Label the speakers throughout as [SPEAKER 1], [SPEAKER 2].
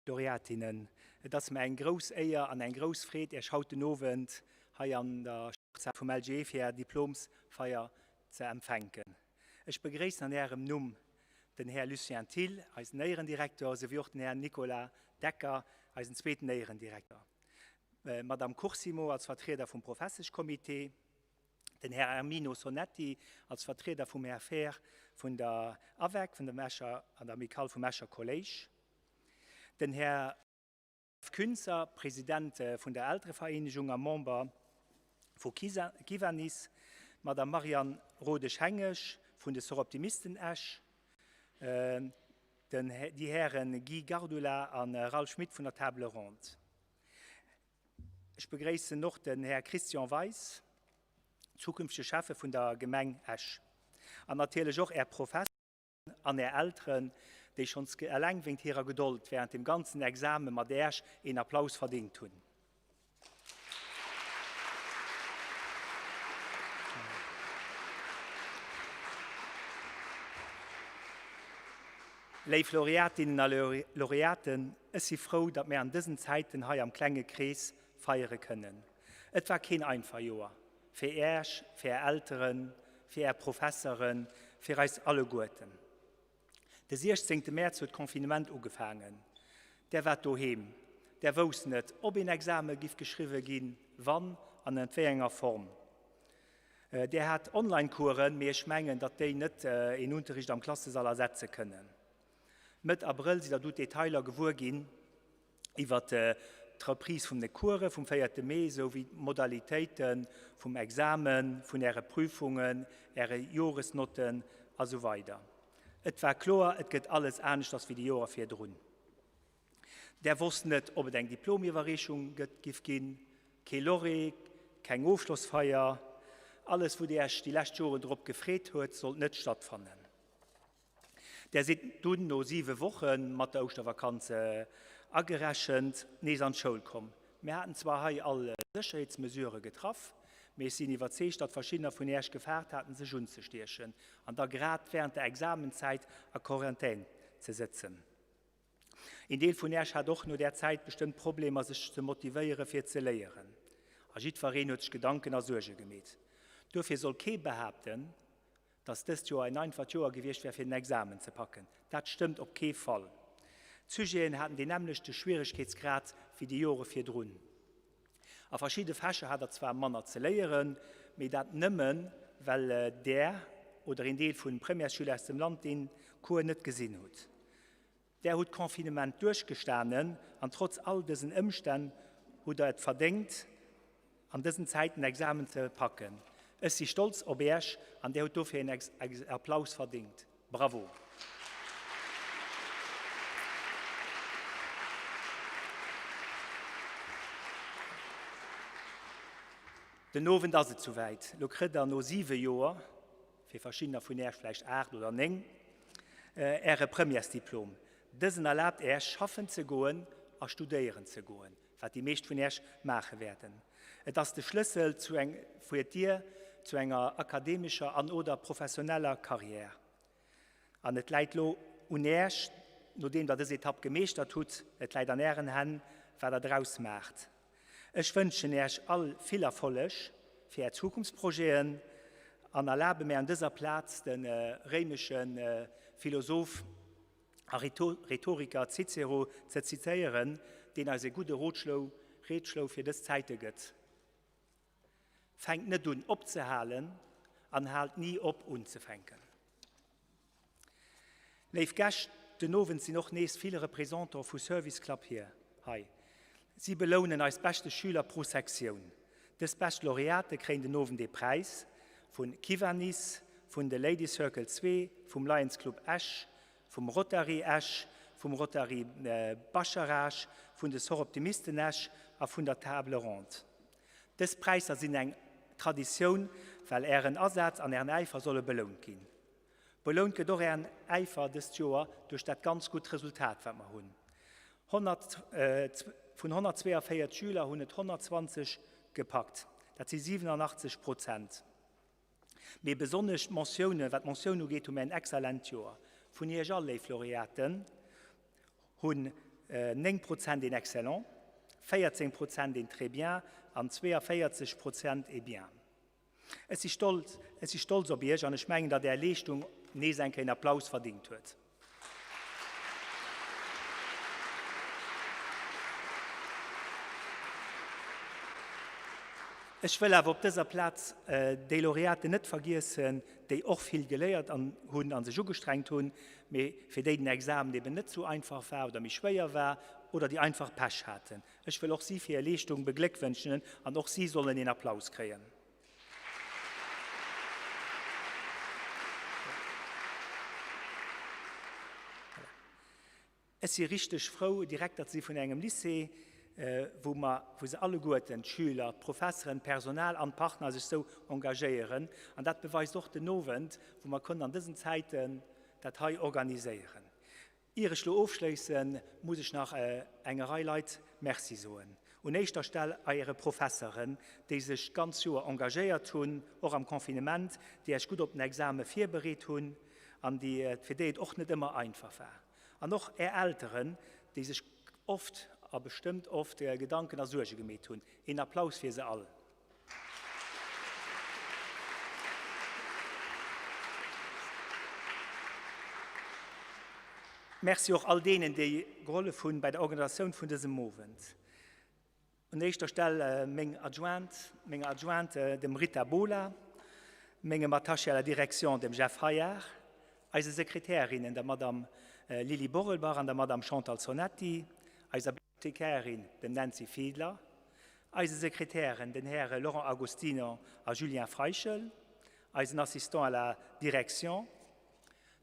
[SPEAKER 1] Laureatinnen, et ass mer eng grouss Éier an eng grouss Freed, Iech haut den Owend hei an der Sportshal vum LGE fir Är Diplomsfeier ze empfänken. Ech begréissen an Ärem Numm den Här Lucien Thill, eisen Éierendirektor, souwéi och den Här Nicolas Decker, eisen zweeten Éierendirektor, d'Madame Corsimo als Vertrieder vum Professeschcomité, den Här Ermino Sonetti als Vertrieder vum Här Fehr vun der AVEC, vun dem Escher an der Amicale vum Escher Kolléisch, den Här Künzer, President vun der Elterevereenegung a Member vu Kiwanis, d'Madame Marianne Rodesch-Hengesch vun de Soroptimisten Esch, den, déi Häre Guy Gardula a Ralph Schmit vun der Table Ronde. Ech begréissen och den Här Christian Weis, zukünftege Schäffe vun der Gemeng Esch, an natierlech och Är Professeren an Är Elteren, déi schonns eleng wéint hirer Gedold während dem ganzen Exame mat Äerch een Applaus verdéngt hunn. Léif Laureatinnen a Laureaten, ech si frou, datt mär an dësen Zäiten hei am klenge Krees feiere kënnen. Et war keen einfach Joer, fir Äerch, fir Är Elteren, fir Är Professeren, fir eis alleguerten. De 16 Mäerz huet d'Confinement ugefaangen. Där waart doheem, där wousst net, ob een Exame giff geschriwwe ginn, wann an ënnert wéi enger Form. Där hat Online-Coursen, mee ech mengen, datt déi net een Unterricht am Klassesall ersetze kënnen. Mëtt Abrëll sidd der du d'Detailer gewuer ginn iwwer d'Reprise vum de Course vum véierte Mee, esou wéi d'Modalitéite vum Examen, vun Äre Prüfungen, Äre Joresnotten a sou weider. Et war kloer, et gëtt alles aneschters wéi déi Joer virdrun. Där wosst net, ob et eng Diplomiwwerreechung gëtt, giff ginn, kee Lauréat, keng Ofschlossfeier. Alles, wou Dir Iech déi lescht Joren drop gefreet huet, sollt net stattfannen. Där sidd dunn no siwe Wochen, mat der Ouschtervakanz agerechent, nees an d'Schoul komm. Mir haten zwar hei all Sécherheetsmesurë getraff, mee ech sinn iwwerzeegt, datt verschiddener vun Iech gefaart haten, sech unzestiechen an da grad wärend der Examenzäit a Quarantän ze sëtzen. Een Deel vun Äech hat och no där Zäit bestëmmt Problemer sech ze motivéiere fir ze léieren. A jiddwereen huet sech Gedanken a Suerge gemeet. Duerfir soll kee behaapten, dass dëst Joer en einfacht Joer gewiescht wär fir den Examen ze packen. Dat stëmmt op kee Fall. D'Sujeten haten deen nämmlechte Schwieregkeetsgrad wéi déi Jore virdrun. A verschidde Fächer hat der zwar manner ze léieren, mee dat nëmmen, well där oder een Deel vun Premièresschüler aus dem Land deen Cours net gesinn hutt. Där hutt d'Confinement duerchgestanen an trotz all dësen Ëmstänn hutt der et verdéngt, an dësen Zäiten Examen ze packen. Ech si stolz op Äech an där hutt dofir een Applaus verdéngt. Bravo! Den Owend ass et souwäit. Lo kritt der no 7 Joer, fir verschiddener vun Äech vläicht 8 oder 9, Äre Premièresdiplom. Dësen erlaabt Äech schaffen ze goen a studéieren ze goen, wat déi meescht vun Äech maache wäerten. Et ass de Schlëssel zu eng fir d'Dier zu enger akademescher an oder professioneller Carrière. An et läit lo un Äech, nodeem der dës Etapp gemeeschtert hutt, et läit an Ären Hänn, wat der draus maacht. Ech wënschen Äech all vill Erfolleg fir Är Zukunftsprojeten an erlabe mär an dëser Plaz de réimesche Philosoph a Rhetoriker Cicero ze zitéieren, deen eis e gudde Rotschlo fir dës Zäite gëtt, Fänkt net un opzehalen an haalt ni op unzefänken. Léif Gäscht, den Owend sinn och nees vill Représentant vu Service Club hier hei. Si belounen eis beschte Schüler pro Sektioun. Dës bescht Laureate kréien den Owend ee Präis vun Kiwanis, vun de Ladies Circle 2, vum Lions Club Esch, vum Rotary Esch, vum Rotary Bascharage, vun de Soroptimisten Esch a vun der Table Ronde. Dës Präisser sinn eng Traditioun, well Ären Asaz an Ären Äifer solle belount ginn. Belount gëtt och Ären Äifer dëst Joer duerch dat ganz gutt Resultat, wat mer hunn. 100, vun 142 Schüler hunn et 120 gepackt, dat si 87 Prozent. Mee besonnesch d'Mentiounen, wat d'Mentioun ugeet, hu mir en exzellent Joer. Vun Iech all, léif Laureaten, hunn. 9 Prozent een Excellent, 14 Prozent een Très bien an 42 Prozent ee Bien. Ech si stolz, ech si stolz op Iech an ech mengen, datt Är Leeschtung nees eng Kéier een Applaus verdingt huet. Ech wëll awer op dëser Plaz déi Laureaten net vergiessen, déi och vill geléiert an hunn a sech ugestrengt hunn, mee fir déi den Examen eben net sou einfach war oder méi schwéier war oder déi einfach Pech haten. Ech wëll och si fir hir Leeschtung begléckwënschen an och si sollen een Applaus kréien. Ech si richteg frou, Direkter ze si vun engem Lycée, wou mer, wou se alleguerten, d'Schüler, d'Professeren, d'Personal an d'Partner sech sou engagéieren. An dat beweist och den Owend, wou mer kënnen an dësen Zäiten dat hei organiséieren. Ier ech lo ofschléissen, muss ech nach enger Rei Leit Merci soen. Un éischter Stell Äre Professeren, déi sech d'ganz Joer engagéiert hunn, och am Confinement, déi Äech gutt op den Exame virbereet hunn an déi, fir déi et och net ëmmer einfach war. An och Är Elteren, déi sech oft a bestëmmt oft Gedanken a Suerge gemeet hunn. Een Applaus fir se all. Merci och all deenen, déi gehollef hunn bei der Organisatioun vun dësem Owend. Un éischter Stell meng Adjointe, menger Adjointe, dem Rita Bola, mengem Attaché à la direction, dem Jeff Heyard, eise Sekretärinnen, der Madame Lily Borelbach an der Madame Chantal Sonetti, eiser Bibliothekärin, dem Nancy Fiedler, Eise Sekretären, den Häre Laurent Agostino a Julien Freichel, eisen Assistant à la direction,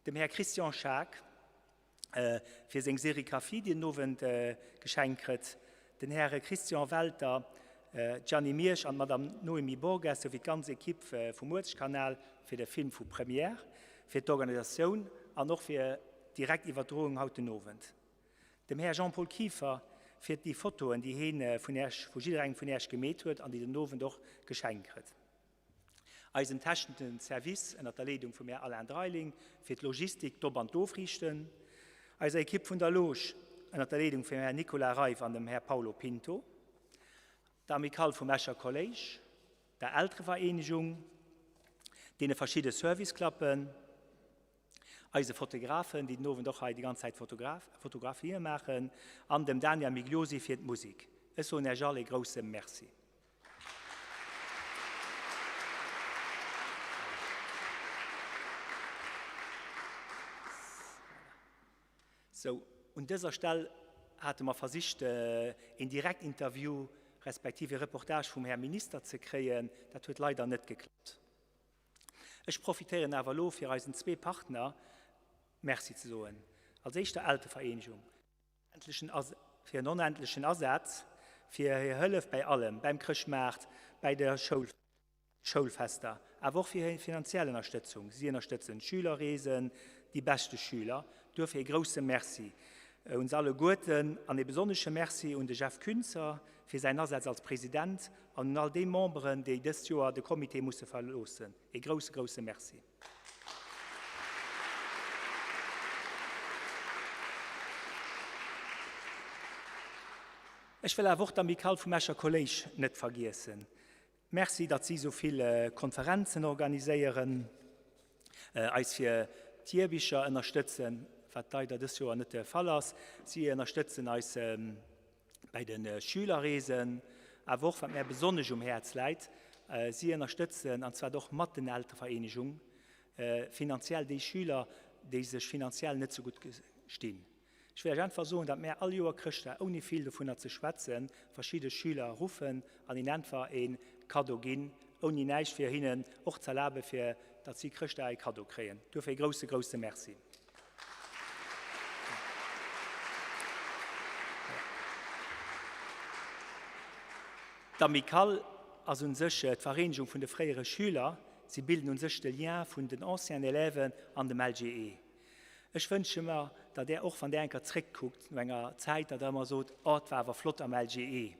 [SPEAKER 1] dem Här Christian Schaack, fir seng Serigraphie, déi en den Owend geschenkt kritt, den Häre Christian Welter, Gianni Miersch an d'Madame Noémie Borges souwéi d'ganz Equipe vum Muertskanal fir de Film vu Première, fir d'Organisatioun an och fir d'direkt Iwwerdroung haut den Owend. Dem Här Jean-Paul Kieffer fir déi Fotoen, déi heen vun Äech, vu jidderengem vun Äech gemeet huet an déi den Owend och geschenkt kritt. Eisem techneten Service ënnert der Leedung vum Här Alain Dreiling fir d'Logistik, d'Op an d'Ofriichten. Eiser Ekipp vun der Loge ënnert der Leedung vum Här Nicolas Reiff an dem Här Paulo Pinto. Der Amicale vum Escher Kolléisch. Der Elterevereenegung. Deene verschidde Service-Club'en. Eise Fotografen, déi den Owend och hei déi ganz Zäit Fotografië maachen, an dem Daniel Migliosi fir d'Musik. Ech soen Äech all ee grousse Merci. Sou, un dëser Stell hate mer versicht, een Direktinterview respektiv ee Reportage vum Här Minister ze kréien. Dat huet leider net geklappt. Ech profitéieren awer elo fir eisen zwee Partner Merci ze soen. Als éischt der Eltevereenegung fir en onendlechen Asaz, fir hir Hëllef bäi allem, bäim Chrëschtmaart, bäi de Schoulfester, awer och fir hir finanziell Ënnerstëtzung. Si ënnerstëtzen d'Schülerreesen, déi beschte Schüler. Duerfir ee grousse Merci un se alleguerten an ee besonnesche Merci un de Jeff Künzer fir säin Asaz als President an un all déi Memberen, déi dëst Joer de Comité musse verloossen, ee grousse, grousse Merci. Ech wëll awer och d'Amicale vum Escher Kolléisch net vergiessen. Merci, datt si esou vill Konferenzen organiséieren, eis fir d'Jierbicher ënnerstëtzen, wat leider dës Joer net de Fall ass. Si ënnerstëtzen eis bäi de Schülerreesen, awer och, wat mär besonnesch um Häerz läit, si ënnerstëtzen, an zwar och mat den Elterevereenegung, finanziell déi Schüler, déi sech finanziell net sou gutt stinn. Ech wëll Iech einfach soen, datt mär all Joer Chrëschtdag, ouni vill dovunner ze schwätzen, verschidde Schüler ruffen an hinnen einfach e Kaddo ginn, ouni näischt, fir hinnen och z'erlabe fir datt si Chrëschtdag e Kaddo kréien. Duerfir e grousse, grousse Merci. D'Amicale ass un sech d'Vereenegung vun de fréiere Schüler. Si bilden un sech de Lien vun den anciens Élèven an dem LGE. Ech wënsche mer, datt Där och, wann Där eng Kéier zréckkuckt no enger Zäit, datt Der ëmmer sot, Oh, et war awer flott am LGE.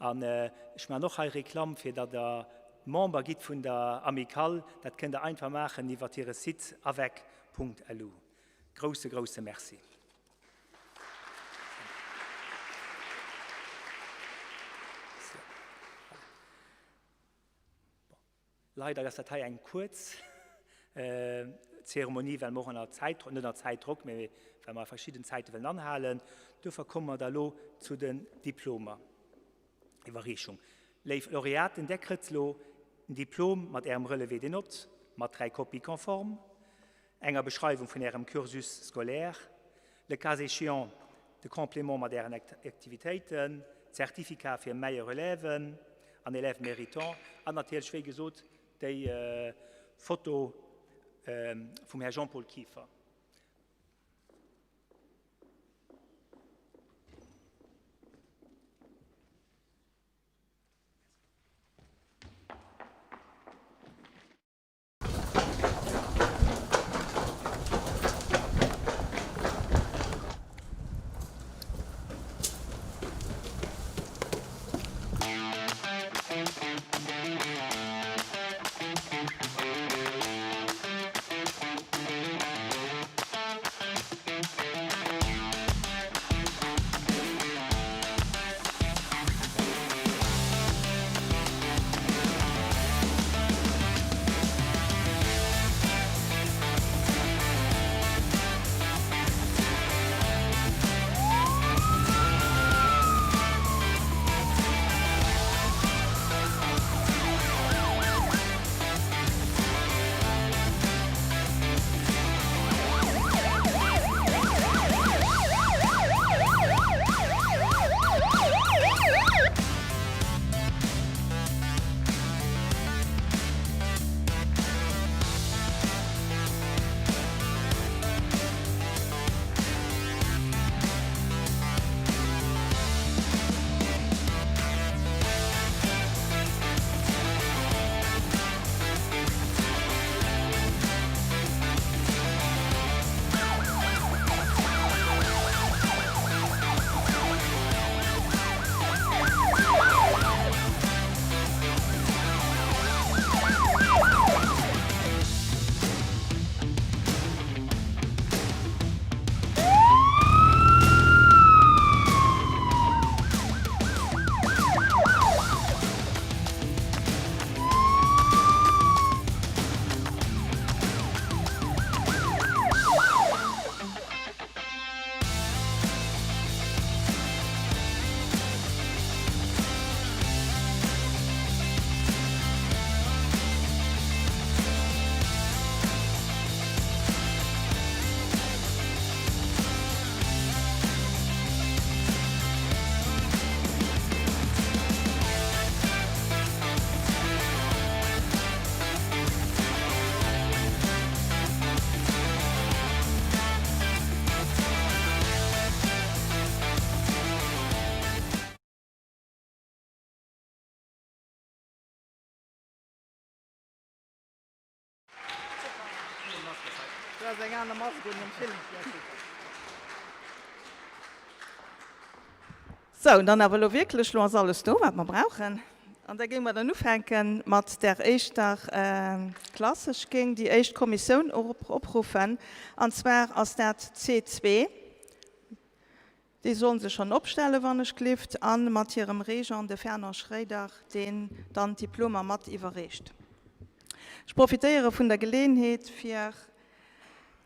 [SPEAKER 1] An ech maachen och hei Reklamm, fir datt Der Member gitt vun der Amicale. Dat kënnt Der einfach maachen iwwer hire Site avec.lu. Grousse, grousse Merci. Leider ass dat hei eng kuerz Zeremonie, well mer och ënner Zäitdrock, net ënner Zäitdrock, mee well mer verschidden Zäite wëllen anhalen. Duerfir komme mer da lo zu den Diplomer. Iwwerreechung. Léif Laureaten, där kritt lo en Diplom mat Ärem Relevé de notes, mat 3 Copies conformes, enger Beschreiwung vun Ärem Cursus scolaire, le cas échéant de Complément mat Ären Aktivitéiten, Certificat fir meilleur élève an Élève méritant an natierlech, wéi gesot, déi Foto vum Här Jean-Paul Kieffer.
[SPEAKER 2] Du has eng aner Mask un am Film. Sou, dann awer elo wierklech, elo ass alles do, wat mer brauchen. An da géinge mer dann ufänke mat där éischter Klass. Ech géing déi éischt Kommissioun opruffen, an zwar ass dat C2. Déi sollen sech schonn opstellen, wann ech glift, a mat hirem Régent, de Fernand Schréider, deen dann d'Diplomer mat iwwerreecht. Ech profitéiere vun der Geleeënheet, fir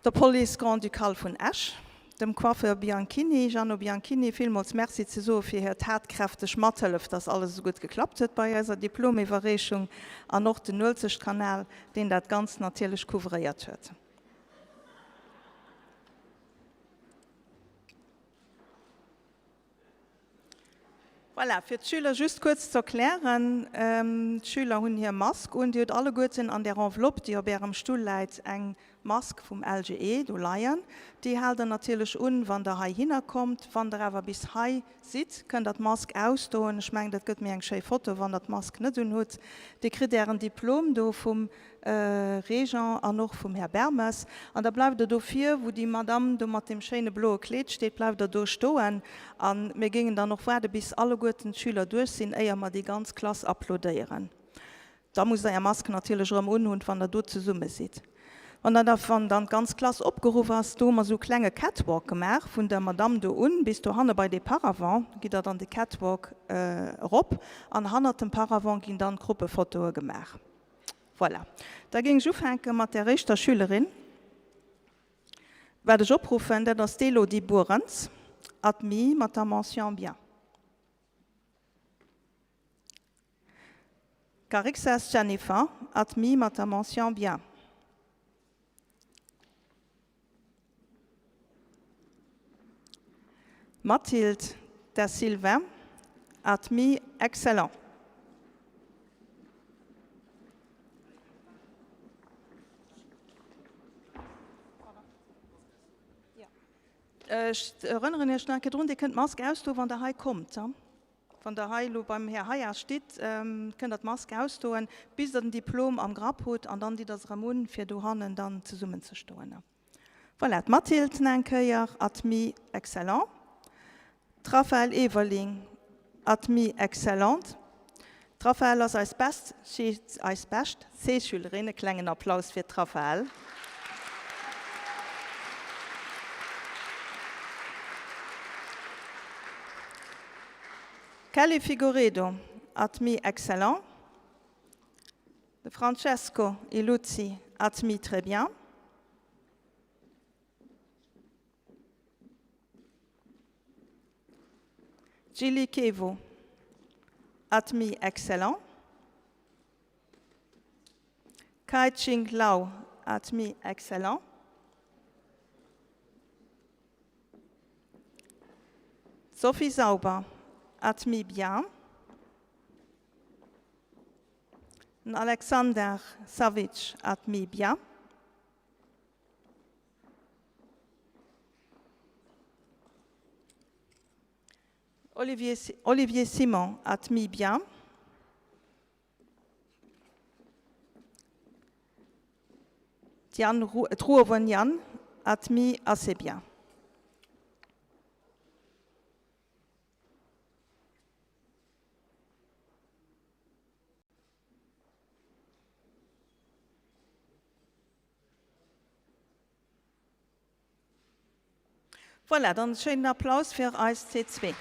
[SPEAKER 2] der Police Grand-Ducale vun Esch, dem Coiffeur Bianchini, Jeannot Bianchini, villmools Merci ze soe fir hir tatkräfteg Mathëllef, dass alles esou gutt geklappt huet bei eiser Diplomiwwerreechung, an och den Uelzechtkanal, deen dat Ganzt natierlech couvréiert huet. Voilà, fir d'Schüler just kuerz ze erklären, D'Schüler hunn hir Mask un. Dir hutt alleguerten an där Enveloppe, déi op Ärem Stull läit, eng Mask vum LGE do leien. Déi haalt Der natierlech un, wann Der heihinner kommt. Wann Der awer bis hei sidd, kënnt Der d'Mask ausdoen. Ech mengen, dat gëtt méi eng schéi Foto, wann Der d'Mask net unhutt. Dir kritt Ären Diplom do vum Régent an och vum Här Bermes. An da bleift Der do vir, wou déi Madame do mat deem schéine bloe Kleed steet, bleift Der do stoen. A mir géingen dann och waarde bis alleguerten d'Schüler duerch sinn, éier mer déi ganz Klass applaudéieren. Da musst Der Är Mask natierlech erëm unhunn, wann Der do zesumme sidd. Wann der da, wann dann d'ganz Klass opgeruff ass, do hu mer esou e klenge Catwalk gemaach, vun der Madame do un bis dohanne bei dee Paravent, gitt Der dann de Catwalk erop an hannert dem Paravent ginn dann d'Gruppefotoe gemaach. Voilà. Da géing ech ufänke mat där éischter Schülerin. Wat ech opruffen, dat ass d'Elodie Buerens, admis mat der Mention bien. Carixas Jennifer, admis mat der Mention bien. Mathilde Da Silva, admis excellent. Ech erënneren Iech nach eng Kéier drun, Dir kënnt d'Mask ausdoen, wann Der hei kommt. Wann Der hei elo beim Här Heyar stitt, kënnt Der d'Mask ausdoen, bis Der den Diplom am Grapp hutt, an dann ditt Der se erëm un, fir dohannen dann zesummenzestoen. Voilà, d'Mathilde nach eng Kéier, admis excellent. D'Raphaëlle Everling, admis excellent. D'Raphaëlle ass eis best, eis bescht C-Schülerin. E klengen Applaus fir d'Raphaëlle. Kelly Figueredo, admis excellent. De Francesco Illuzzi, admis très bien. Gilly Kevo, admis excellent. Kai Ching Lau, admis excellent. Sophie Sauber, admis bien. Den Alexander Savic, admis bien. Olivier, Olivier Simon, admis bien. D'Yann, d'Ruowen Yann, admis assez bien. Voilà, dann e schéinen Applaus fir eis C2.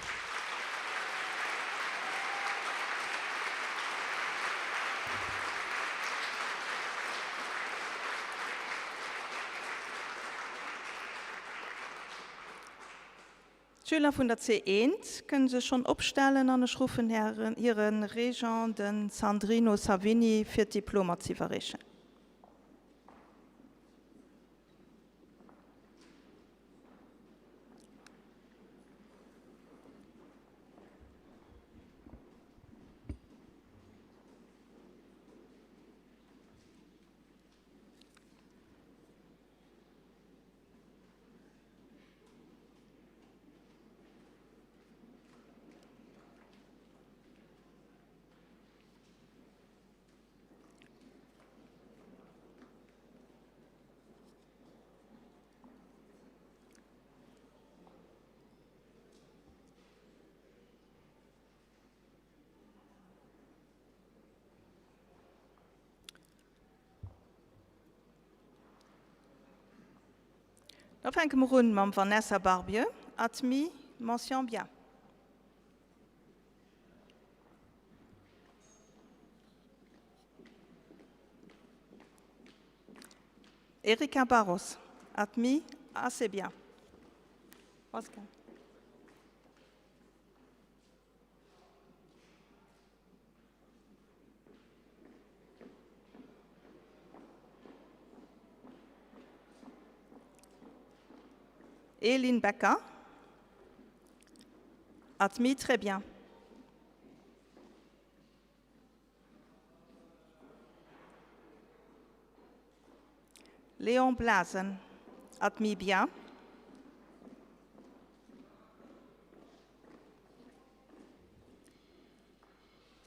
[SPEAKER 2] D'Schüler vun der C1 kënnen sech schonn opstellen an ech ruffen hire Régent, de Sandrino Savini, fir d'Diplomer z'iwwerreechen. Da fänke mer un mam Vanessa Barbier, admis, mention bien. Erika Barros, admis, assez bien. Oscar. Elin Becker, admis très bien. Léon Blasen, admis bien.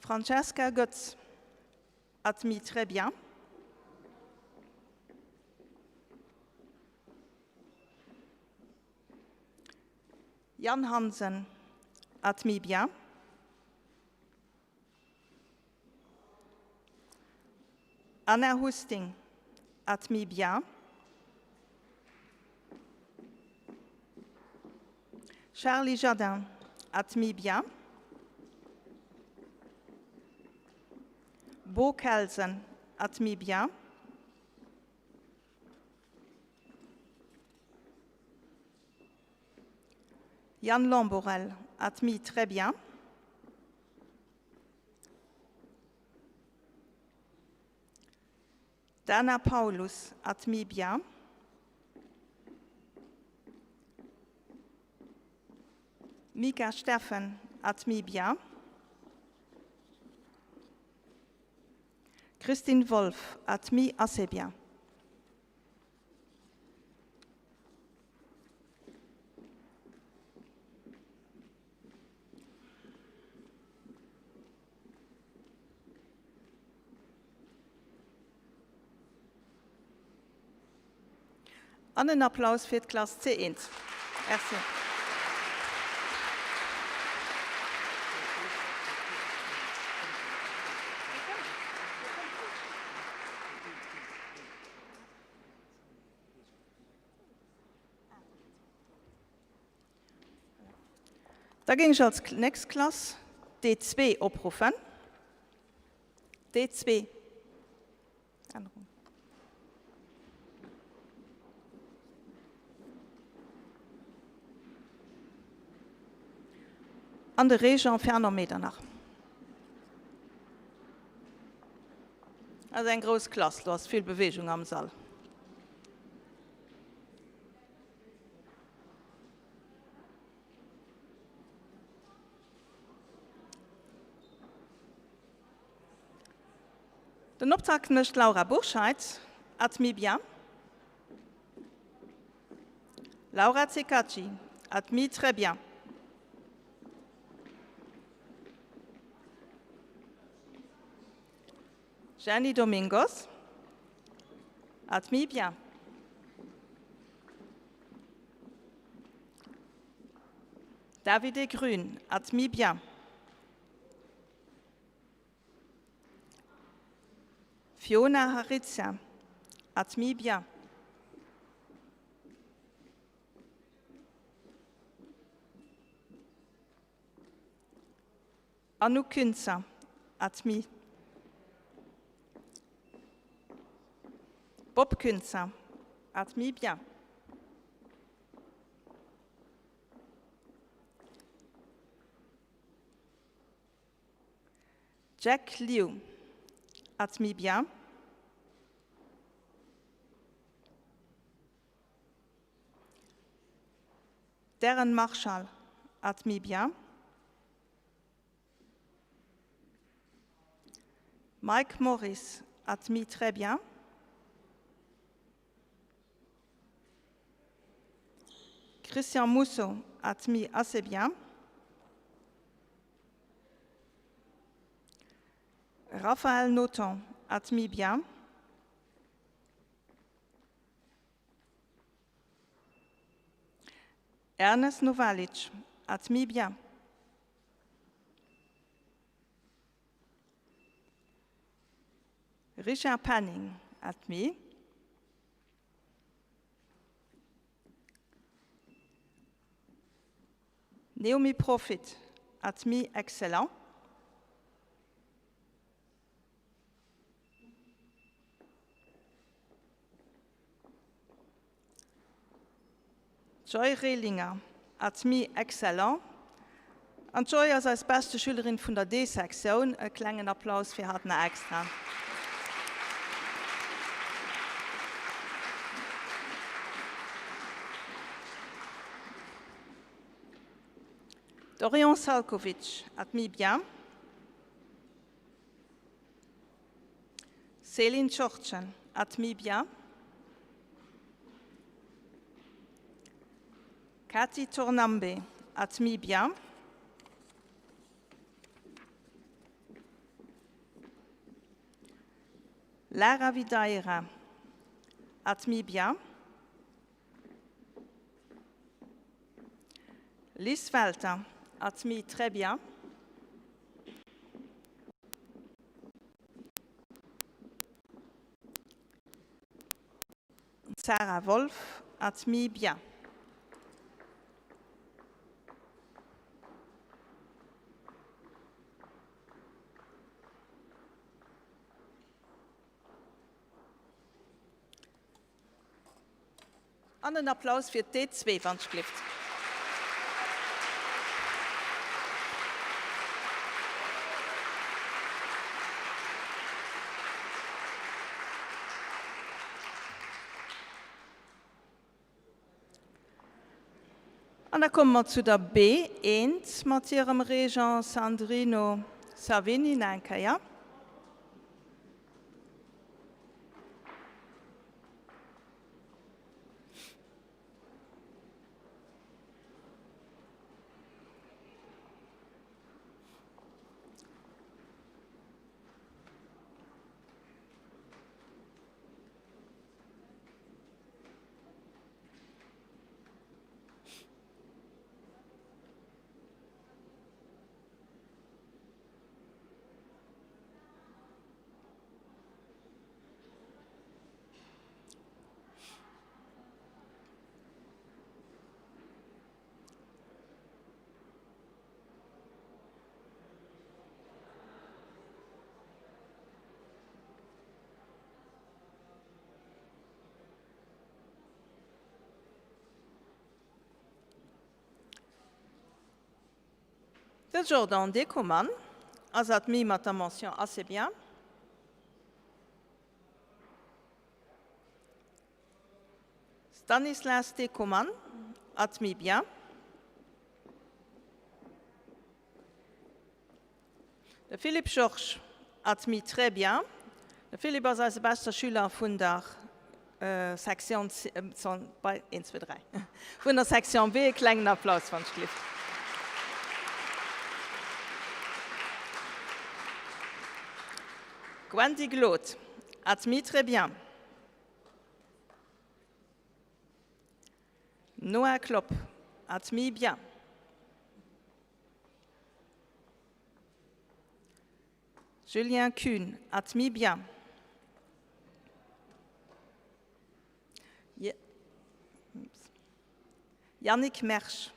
[SPEAKER 2] Francesca Götz, admis très bien. Jan Hansen, admis bien. Anna Husting, admis bien. Charlie Jardin, admis bien. Bo Kelsen, Admis bien. Yann Lamborel, admis très bien. Dana Paulus, admis bien. Mika Steffen, admis bien. Christine Wolff, admis assez bien. An en Applaus fir d'Klass C1. Merci. Da géing ech als nächst Klass D2 opruffen. D2. Ännerung. An de Régent Fernand Medernach. Ass eng grouss Klass, do ass vill Bewegung am Sall. Den Optakt mécht d'Laura Bourscheid, Admis bien. Laura Cecacci, Admis très bien. Jenny Domingos, Admis bien. Davide Grün, Admis bien. Fiona Harizia, Admis bien. Anouk Künzer, Admis. Bob Künzer, Admis bien. Jack Liu, Admis bien. Darren Marschall, Admis bien. Mike Morris, Admis très bien. Christian Musso, admis assez bien. Raphaël Noton, admis bien. Ernest Novalic, admis bien. Richard Panning, admis. Naomi Profit, admis excellent. Joy Rehlinger, admis excellent. An d'Joy ass eis beschte Schülerin vun der D-Sektioun. E klengen Applaus fir hatt nach extra. Dorian Salkovic, admis bien. Céline Tschortgen, admis bien. Cathy Tournambe, admis bien. Lara Videira, admis bien. Liz Welter, admis très bien. Sarah Wolff, admis bien. An en Applaus fir d'D2, wann 't glift. An da komme mer zu der B1 mat hirem Régent Sandrino Savini nach eng Kéier. De Jordan Decoman ass admis mat der Mention assez bien. Stanislas Decoman, admis bien. De Philippe Georges, admis très bien. De Philippe ass eise beschter Schüler vun der Section C, bei, een, zwee, dräi, vun der Section B. E klengen Applaus, wann 't glift. Gwendy Glod, admis très bien. Noah Klopp, admis bien. Julien Kühn, admis bien. Yannick Mersch,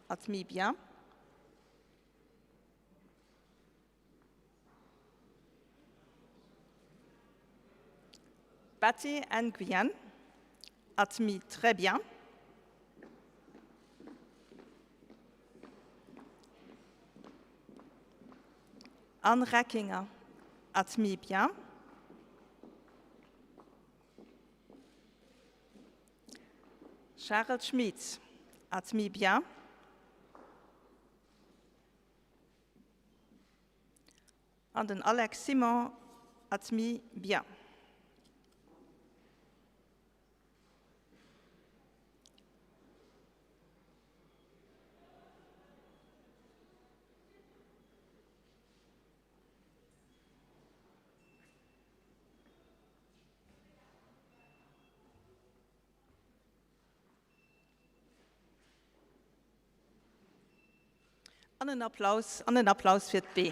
[SPEAKER 2] admis bien. Betty Nguyen, admis très bien. Anne Reckinger, admis bien. Charles Schmitz, admis bien. An den Alex Simon, admis bien. An en Applaus, an en Applaus fir d'B.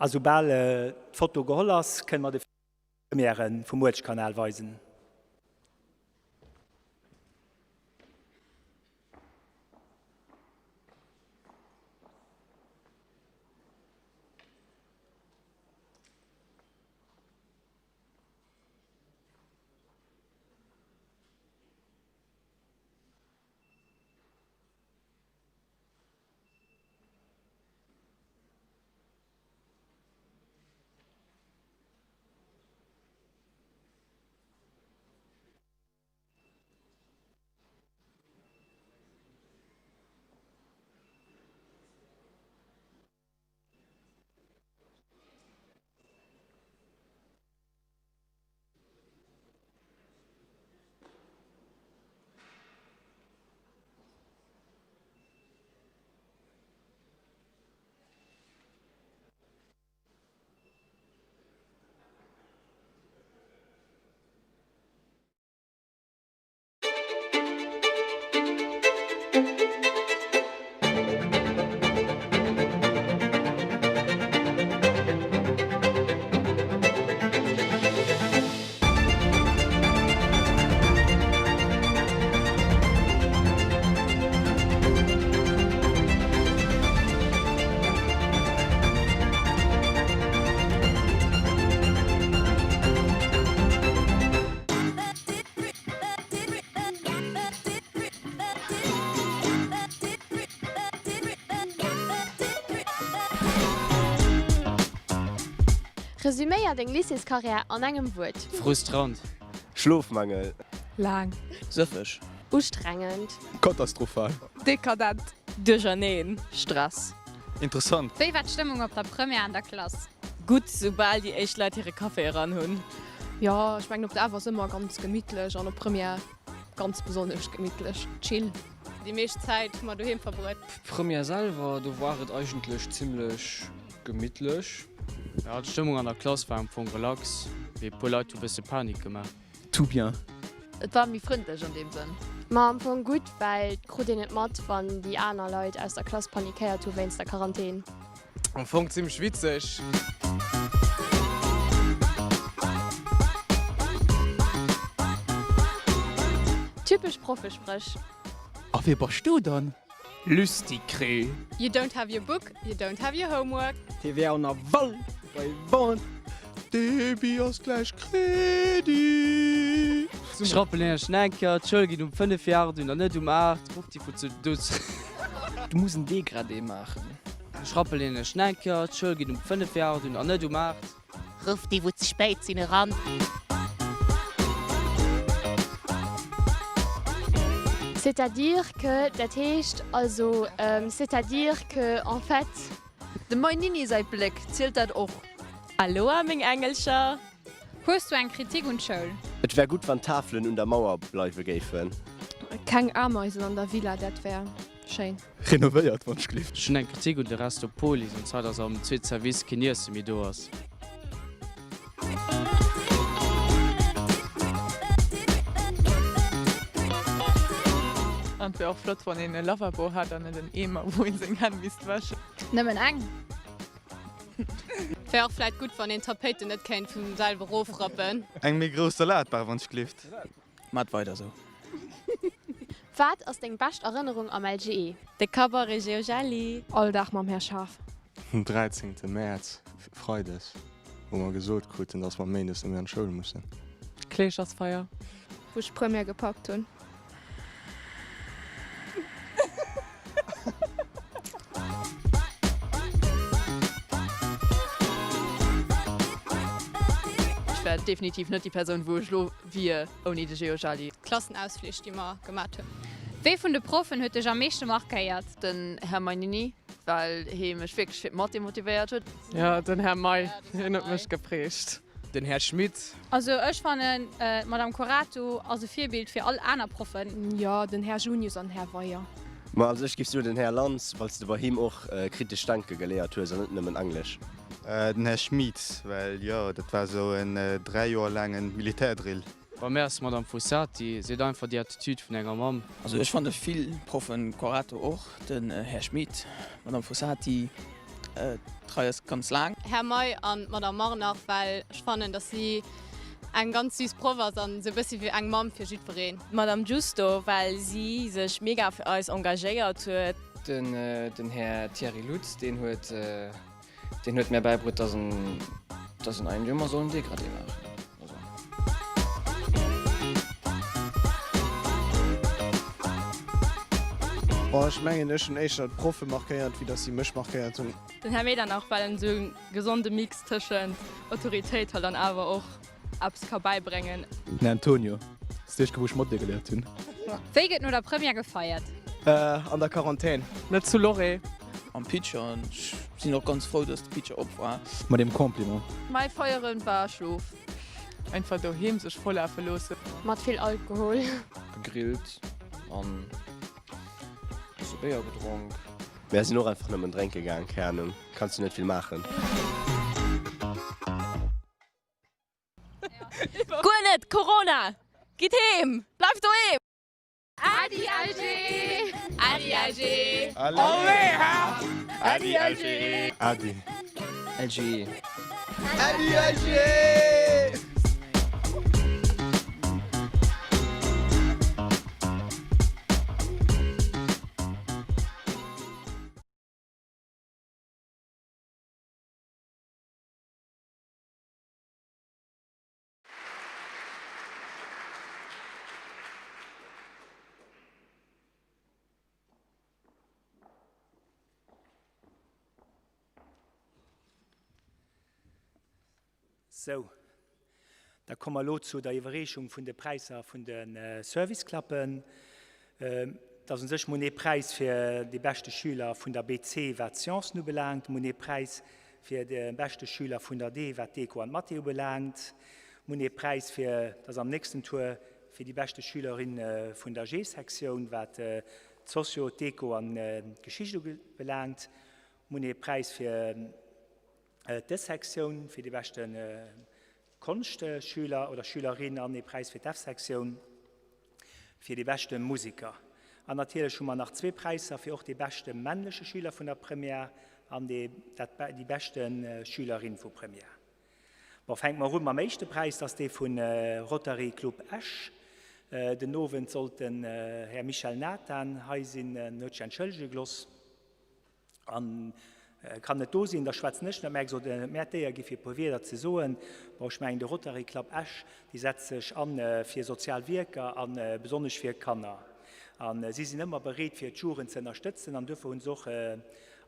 [SPEAKER 1] A soubal d'Foto geholl ass, kënne mer de Premiere vum Muertkanal weisen.
[SPEAKER 3] Resüméier deng Lycéescarrière an engem Wuert.
[SPEAKER 4] Frustrant.
[SPEAKER 5] Schlofmangel.
[SPEAKER 6] Laang.
[SPEAKER 4] Sëffeg.
[SPEAKER 3] Ustrengend.
[SPEAKER 7] Katastrophal.
[SPEAKER 6] Dekadent.
[SPEAKER 8] Duercherneen. Stress.
[SPEAKER 7] Interessant.
[SPEAKER 9] Wéi war d'Stëmmung op der Première an der Klass?
[SPEAKER 8] Gutt, soubal déi éischt Leit hire Café eran hunn.
[SPEAKER 6] Jo, ech mengen op der F ass ëmmer ganz gemittlech an op Première ganz besonnesch gemittlech, chill.
[SPEAKER 9] Déi meescht Zäit hu mer doheem verbruet.
[SPEAKER 4] Première selwer, do war et eigentlech zimlech gemittlech.
[SPEAKER 10] Jo, d'Stëmmung an der Klass war am Fong relax, mee e puer Leit hu bësse Panik gemaach.
[SPEAKER 7] Tout bien.
[SPEAKER 8] Et war méi frëndlech an deem Sënn.
[SPEAKER 3] Ma am Fong gutt, well et krut een et mat, wann déi aner Leit aus der Klass panikéiert hu wéinst der Quarantän.
[SPEAKER 7] Am Fong zimmlech witzeg.
[SPEAKER 3] Typesch Proffespréch.
[SPEAKER 7] A wie bass du dann? Lüsticré.
[SPEAKER 9] You don't have your book, you don't have your homework.
[SPEAKER 11] TVA an Aval bei Wand.
[SPEAKER 7] Debit ass gläich Crédit.
[SPEAKER 10] Ech rappelen iech nach eng Kéier, d'Schoul geet um 5 vir 8 un an net um 8. Rufft déi vu zu do.
[SPEAKER 12] Du muss en Degradé maachen.
[SPEAKER 10] Ech rappelen iech nach eng Kéier, d'Schoul geet um 5 vir 8 un an net um 8.
[SPEAKER 13] Ruff déi wou ze spéit sinn eran.
[SPEAKER 3] C'est-à-dire que, dat heescht also, c'est-à-dire que, en fait.
[SPEAKER 8] Dem Mainini säi Bléck, zielt dat och? Aloha meng Engelcher!
[SPEAKER 9] Hues du eng Kritik un d'Schoul?
[SPEAKER 5] Et wär gutt wann d'Tafelen un der Mauer bleiwe géifen.
[SPEAKER 6] Keng Ameisen an der Villa, dat wär schéin.
[SPEAKER 7] Renovéiert wann ech gleeft.
[SPEAKER 10] Ech hunn eng Kritik un de Resto Polis, an zwar dass am zweete Service keen Iesse méi do ass.
[SPEAKER 14] An et wär och flott wann een e Lavabo hätt an net en Eemer wou een seng Hänn misst wäschen.
[SPEAKER 9] Nëmmen eng? Wär och vläit gutt wann een d'Tapéiten net kéint vum selwe rofrappen.
[SPEAKER 7] Eng méi grouss Salatbar wann ech gleeft.
[SPEAKER 12] Maat weider sou.
[SPEAKER 3] Wat ass deng bescht Erënnerung am LGE?
[SPEAKER 8] De Cabaret Georgelli.
[SPEAKER 6] All Dag mam Här Schaaf.
[SPEAKER 15] Den 13 Mäerz, Freides, wou mer gesot kruten, dass mer Méindes net méi an d'Schoul mussen.
[SPEAKER 14] Kleeschersfeier.
[SPEAKER 6] Wou ech d'Première gepackt hunn.
[SPEAKER 8] Ech wär definitiv net déi Persoun wou ech lo wier ouni de Geojali.
[SPEAKER 9] D'Klassenausflich déi mer gemat hunn. Wee vun de Proffen huet dech am meeschte markéiert?
[SPEAKER 8] Den Här Mainini, well hee mech wierklech fir d'Mathé motivéiert huet.
[SPEAKER 14] Jo, den Här May, hien huet mech geprägt.
[SPEAKER 7] Den Här Schmit.
[SPEAKER 9] Also ech fannen d'Madame Corato ass e Virbild fir all aner Proffen.
[SPEAKER 6] Jo, den Här Junius an Här Weyer.
[SPEAKER 5] Ma also ech giff soen den Här Lanz, well s de bei him och kritesch denke geléiert hues an net nëmmen Englesch.
[SPEAKER 7] Den Här Schmit, well jo dat war sou en 3 Joer laangen Militärdrill.
[SPEAKER 10] Bei mär ass d'Madame Fossati, si huet einfach déi Attitude vun enger Mamm.
[SPEAKER 12] Also ech fanne vill Proffen, Corato och, den Här Schmit, d'Madame Fossati.
[SPEAKER 14] D'Rei ass ganz laang.
[SPEAKER 9] Här May an d'Madame Marnach, well ech fannen, dass si eng ganz süß Proff ass an esou e bëssi wéi eng Mamm fir jiddwereen.
[SPEAKER 8] D'Madame Giusto, well si sech mega fir eis engagéiert huet.
[SPEAKER 4] Den Här Thierry Lutz, deen huet deen huet mär bäibruet, dass en dass en eigentlech ëmmer soll en Dégradé maachen. Also.
[SPEAKER 11] Bon, ech mengen, ech hunn éischter d'Proffe markéiert, wéi dass si mech markéiert hunn.
[SPEAKER 16] Den Här Medernach, well en esou e gesonde Mix tëschent Autoritéit halt an awer och eppes ka bäibréngen.
[SPEAKER 7] Den Antonio, ass déi éischt Kéier wou ech Mathé geléiert hunn.
[SPEAKER 9] Wéi gëtt no der Première gefeiert?
[SPEAKER 11] An der Quarantän.
[SPEAKER 10] Net zu Loré.
[SPEAKER 12] Am Pitcher an ech sinn och ganz frou dass de Pitcher op war.
[SPEAKER 7] Mat deem Compliment.
[SPEAKER 16] Mei Feieren war Schlof.
[SPEAKER 14] Einfach doheem sech vollafe loossen.
[SPEAKER 3] Mat vill Alkohol.
[SPEAKER 4] Gegrillt an bësse Béier gedronk.
[SPEAKER 5] Mär sinn och einfach nëmmen drénke gaang, keng Ahnung, kanns du net vill maachen.
[SPEAKER 8] Guer net! Corona! Gitt heem! Bleift doheem!
[SPEAKER 9] Äddi LG! Äddi LG!
[SPEAKER 7] Allez ha! Äddi LG!
[SPEAKER 15] Äddi
[SPEAKER 4] LG!
[SPEAKER 11] Äddi LG!
[SPEAKER 1] Sou, da komme mer elo zu der Iwwerreechung vun de Präisser vun de Service-Cluben. Et ass u sech mol ee Präis fir dee beschte Schüler vun der BC, wat d'Sciencen ubelaangt, mol ee Präis fir de beschte Schüler vun der D, wat d'Eco an d'Mathé ubelaangt, mol ee Präis fir, dat ass am nächsten Tour, fir déi beschte Schülerin vun der G-Sektioun, wat d'Socio, d'Eco an d'Geschicht ubelaangt, mol ee Präis fir d'E-Sektioun, fir dee beschte Konschtschüler oder Schülerin an ee Präis fir d'F-Sektioun fir dee beschte Musiker. An natierlech hu mer nach zwee Präisser fir och dee beschte männleche Schüler vun der Première an dee, dat, déi beschte Schülerin vu Première. Bon, fänke mer u mam éischte Präis, dat ass dee vu Rotary Club Esch. Den Owend sollt den Här Michel Nathan hei sinn, en huet sech entschëllege geloss. An kann net do sinn, da schwätzen ech net. Mä gesot, mär d'Éier gi fir e puer Wierder ze soen. Bon, ech mengen, de Rotary Club Esch, dee setzt sech a fir sozial Wierker a besonnesch fir Kanner. A si sinn ëmmer bereet, fir d'Jugend ze ënnerstëtzen. An duerfir hu se och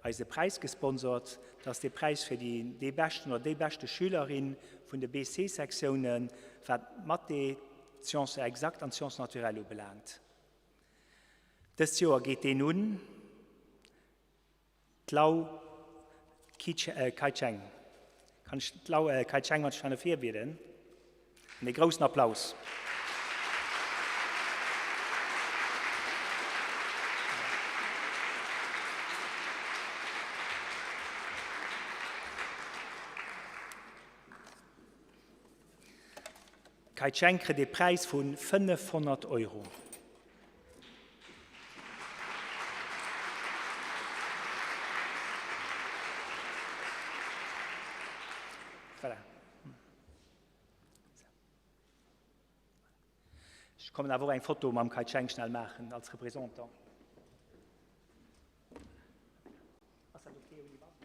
[SPEAKER 1] eise Präis gesponsort. Dat ass dee Präis fir déi, dee beschten oder déi beschte Schülerin vun de BC-Sektiounen, wat d'Mathé, d'Sciences exactes an d'Sciences naturelles ubelaangt. Dëst Joer geet deen un d'Lau Kai-Cheng. Kann ech d'Lau Kai-Cheng mat schnell virbieden? An ee groussen Applaus. D'Kai Cheng kritt ee Präis vu 500 Euro. Voilà. Ech kommen awer och eng Foto mam Kai Cheng schnell maachen als Représentant. Ass dat okay ouni Mask?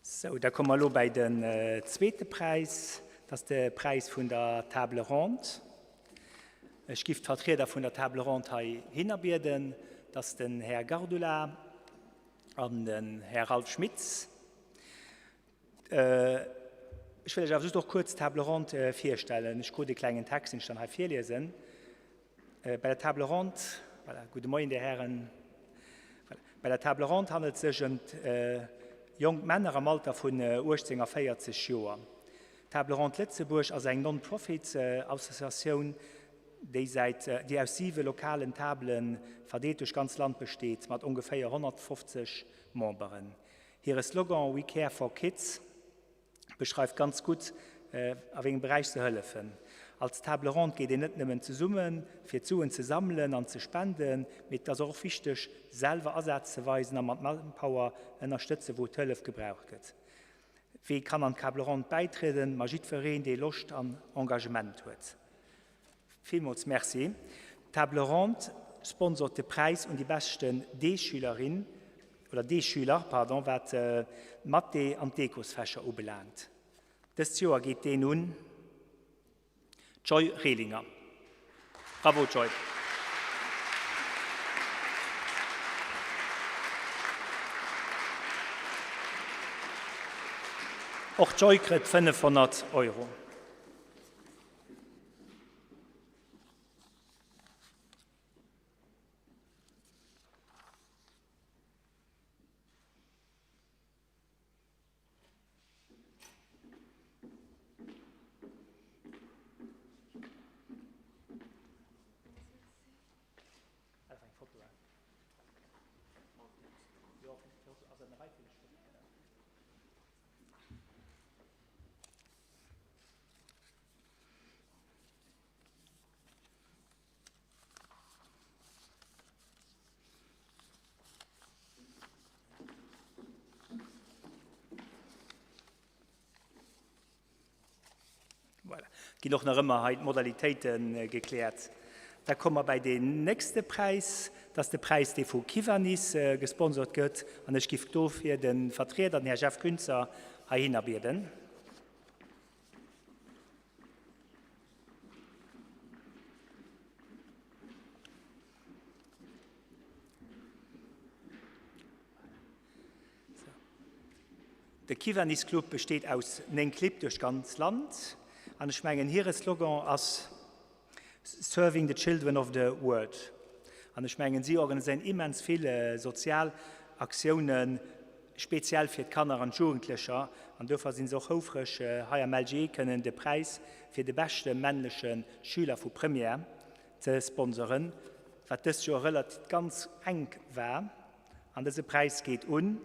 [SPEAKER 1] Sou, da komme mer elo bäi den zweete Präis. Dat ass de Präis vun der Table ronde. Ech giff d'Vertrieder vun der Table ronde hei hinner bieden. Dat ass den Här Gardula an den Här Ralph Schmitz. Ech wëll lech awer just och kuerz d'Table ronde virstellen. Ech krut e klengen Text, deen ech dann hei virliesen. Bei der Table ronde, voilà, gudde Moien, Dir Hären. Voilà. Bei der Table ronde handelt et sech ëm jonk Männer am Alter vun 18 a 40 Joer. D'Table Ronde Lëtzebuerg ass eng Non-Profit-Associatioun, déi säit déi aus siwe lokalen Tabele verdeelt duerch ganz Land besteet, mat ongeféier 150 Memberen. Hire Slogan We care for kids beschreift ganz gutt, a wéi engem Beräich se hëllefen. Als Table Ronde geet een net nëmmen zesummen, fir d'Suen ze sammelen an ze spenden, mee et ass och wichteg, selwer Asaz ze weisen a mat Manpower ënnerstëtzen, wou d'Hëllef gebraucht gëtt. Wee kann an d'Table Ronde bäitrieden? Ma jiddwereen, dee Loscht an Engagement huet. Villmools Merci. D'Table Ronde sponsort de Präis un déi beschten D-Schülerin, oder D-Schüler, pardon, wat d'Mathé an d'Ecosfächer ubelaangt. Dëst Joer geet deen un d'Joy Rehlinger. Bravo Joy! Och d'Joy kritt 500 Euro. Voilà. Ginn och nach ëmmer hei d'Modalitéite gekläert. Da komme mer bäi deen nächste Präis. Dat ass de Präis, dee vu Kiwanis gesponsort gëtt. An ech giff dofir de Vertrieder, den Här Jeff Künzer, heihinner bieden. De Kiwanis Club besteet aus 9 Clibb duerch d'ganz Land an ech mengen hire Slogan ass Serving the children of the world. An ech mengen si organiséieren immens vill sozial Aktiounen speziell fir d'Kanner an d'Jugendlecher an dofir si se och houfreg hei am LGE kënnen de Präis fir de beschte männleche Schüler vu Première ze sponsoren, wat dëst Joer relativ ganz enk war. An dëse Präis geet un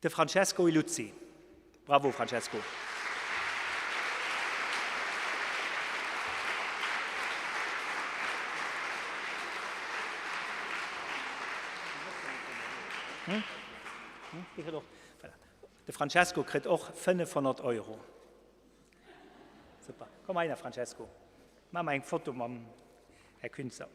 [SPEAKER 1] de Francesco Illuzzi. Bravo Francesco! De Francesco kritt och 500 Euro. Super. Komm heihinner Francesco, maache mer eng Foto mam Här Künzer.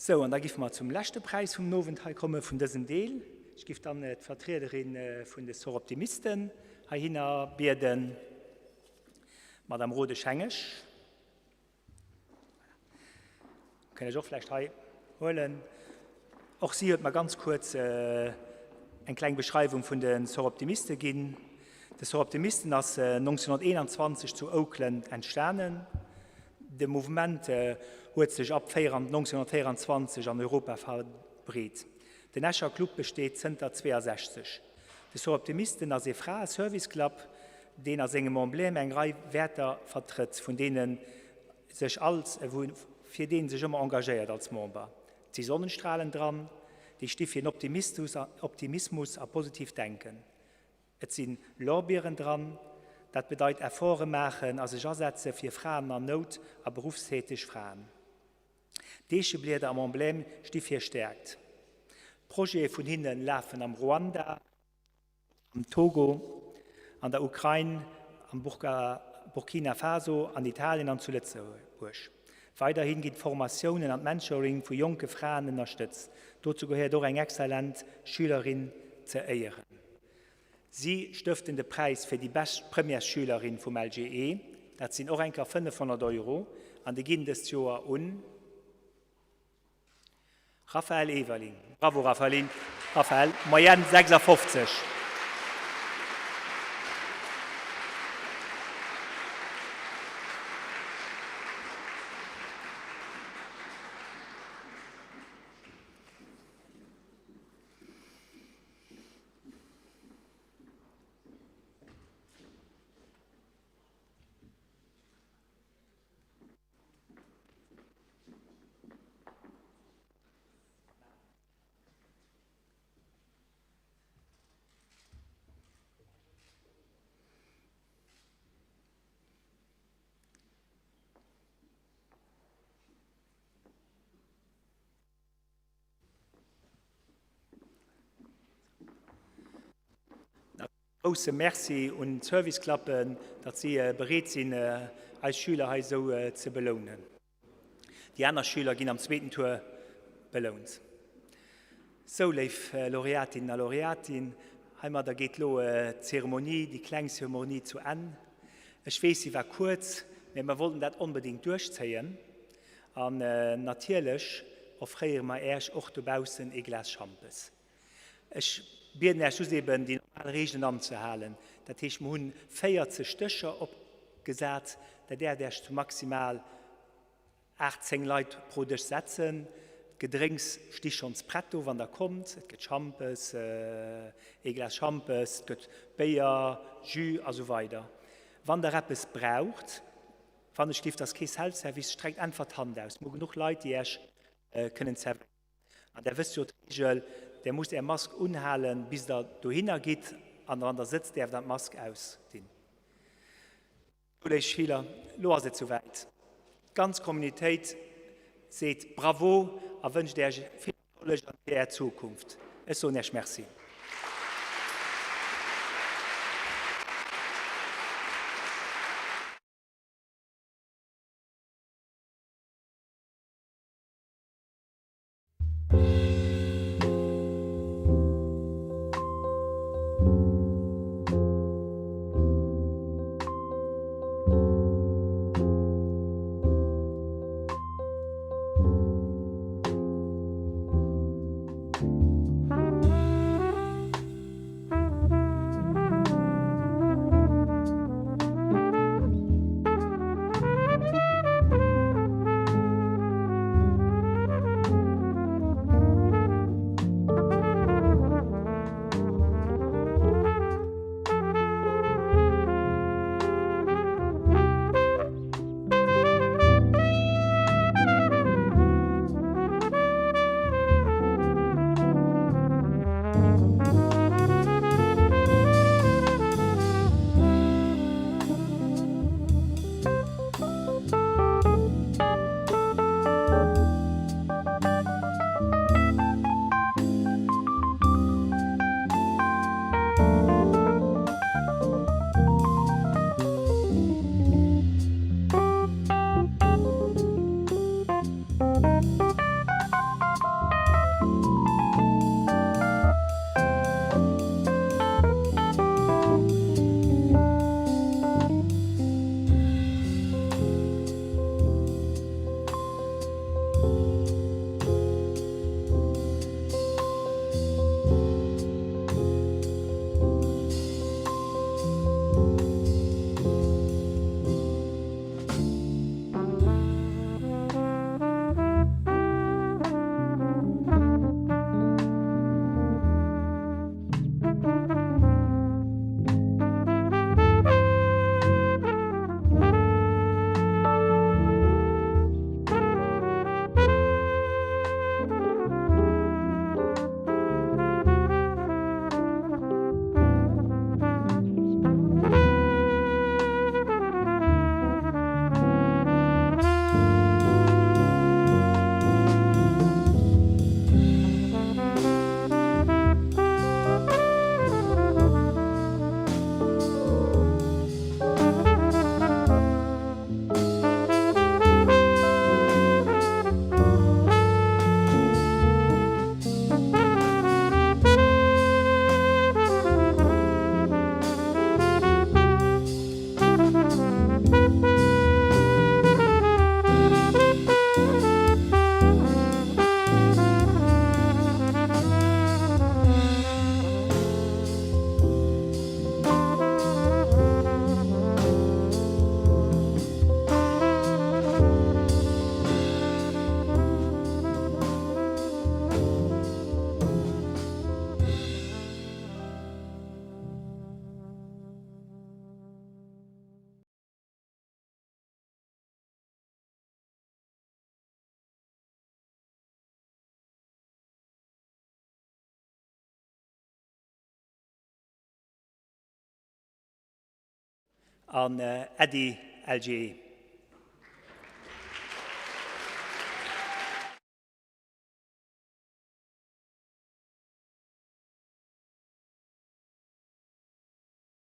[SPEAKER 1] Sou, an da giffe mer zum leschte Präis vum Nowend hei komme vun dësem Deel. Ech giff dann d'Vertriederin vun de Soroptimisten heihinner bieden, d'Madame Rodesch-Hengesch. Kënnt ech och vläicht hei huelen. Och si huet mer ganz kuerz eng kleng Beschreiwung vun de Soroptimiste ginn. De Soroptimisten ass 1921 zu Oakland entstanen. De Mouvement huet sech ab 1924 an Europa verbreet. Den Escher Club besteet zënter 62. De Soroptimisten ass ee Frae-Service-Club, deen a sengem Emblème eng Rei Wäerter vertrëtt, vun deene sech als fir dee sech ëmmer engagéiert als Member. Et si Sonnenstrahlen dran, déi sti fir den Optimismus a positiivt Denken. Et si Lorbieren dran, dat bedeit Efforte maachen a sech asetze fir Fraen an Nout a beruffstäteg Fraen. D'Eecheblieder am Emblème sti fir Stäerkt. Projete vun hinne lafen am Ruanda, am Togo, an der Ukrain, am Burkina Faso, an Italien an zu Lëtzebuerg. Weiderhi ginn d'Formatiounen an d'Mentoring vu jonke Fraen ënnerstëtzt. Dozou gehéiert och eng exzellent Schülerin ze éieren. Si stëften de Präis fir déi bescht Premièresschülerin vum LGE. Dat sinn och eng Kéier 500 Euro an déi ginn dëst Joer un Raphaël Everling. Bravo Raphaëline, Raphaël, Moyenne 56. Grousse Merci un d'Service-Cluben, datt si bereet sinn, eis Schüler hei esou ze belounen. Déi aner Schüler ginn am zweeten Tour belount. Sou, léif Laureatinnen a Laureaten, heimadder geet elo d'Zeremonie, déi kleng Zeremonie zu Enn. Ech weess, si war kuerz, mä mer wollten dat onbedéngt duerchzéien. An natierlech offréiere mer Äech och dobaussen ee Glas Schampes. Ech bieden Äech just eben déi normal Regeln anzehalen. Dat heescht, mer hunn 40 Dëscher opgesat. Der däerft Äech zu maximal 8, 10 Leit pro Dësch setzen. D'Gedrénks sti schonns prett do, wann Der kommt. Et gëtt Schampes, ee Glas Schampes, et gëtt Béier, Jus a sou weider. Wann Der eppes braucht, wann ech giff, dass kee Self-Service, streckt einfach d'Hand aus. Mer hu genuch Leit, déi Äech kënnen zerwéieren. An där wësst jo d'Regel, där musst är Mask unhalen, bis der dohinner gitt, an wann der sëtzt, däerft der d'Mask ausdinn. Sou, léif Schüler, lo ass et souwäit. D'ganz Communautéit seet Bravo a wënscht Äech vill Erfolleg an fir Är Zukunft. Ech soen Äech Merci. An Äddi LGE.